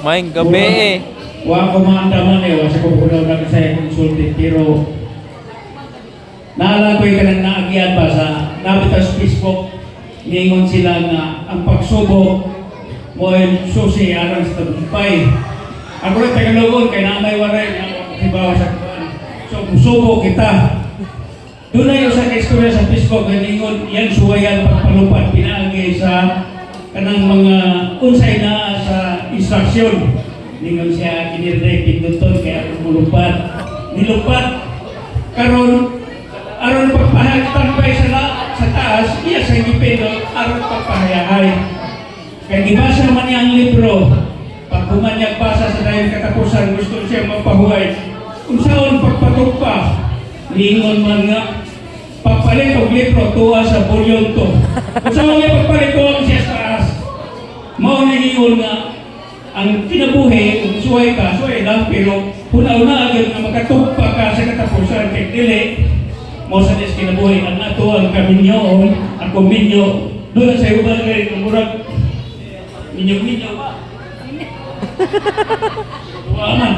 Maayong gabi eh. Wa ko maandaman eh, wa sa ko kunaw na sa konsulti, pero naalala ko yung kanang naagian ba sa nabita sa Facebook, ningon sila nga ang pagsubok mo ay susi aron sa tagumpay. Ako rin Tagalogon kay na may waray na ako kibaw sa kuan. So musubo kita. Doon na yung sa istorya sa Facebook nga ningon yan suwayan pagpalupad pinaagi sa kanang mga unsay na sa instruction. Ningon siya kinirday pinduton kay aron mulupad. Nilupad karon aron pagpahagtampay sa taas, iya sa gipindot aron pagpahayahay. Kay gibasa man niya ang libro, pag human niya basa sa dahil katapusan, gusto siya magpahuway. Unsaon pagpatugpa, ningon man nga, pagpalit og libro, tuwa sa volume 2. Unsaon nga pagpalit ko siya sa taas? Mao na ningon nga, ang kinabuhi, kung suway ka, suway lang, pero una-una agad nga makatugpa ka sa katapusan, kay dili, mo sa dis kinabuhi, ang ato ang kaminyoon, ang kuminyo, doon na sa uban kay murag minyo-minyo ba? Wa man.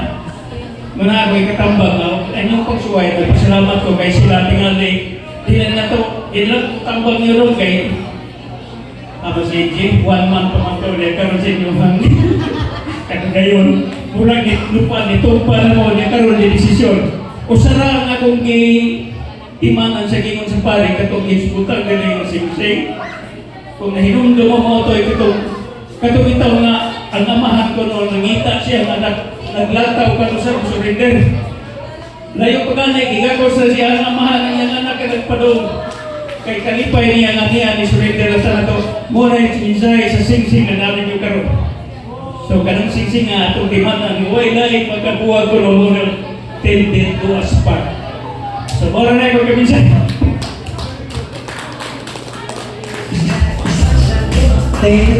Muna ako ikatambag na anyong pagsuway, nagpasalamat ko kay sila tingali. Di na na to, di lang tambag niyo ron kay ako si Jim, one month pa man to, ulit karon sa inyong kagayon, murag lupa ni tumpa na mo niya karon ni desisyon. Usara ang akong gi timanan sa gingon sa pare katong gisbutan galing ang singsing. Kung nahinumdum mo mo ito, katong katong itaw nga ang amahan ko noon nangita siya ang anak naglataw ka sa surrender. Layo pa gani, gigakos na siya ang amahan ng iyang anak kay nagpadong. Kay kalipay niya nga niya ni surrender na sa nato. Mo na yung mensahe sa singsing na namin yung karon. So kanang singsing nga atong timanan, way lain magkabuwag ko no mo na till death do us part. So mora na ko kaminsan. Thank you.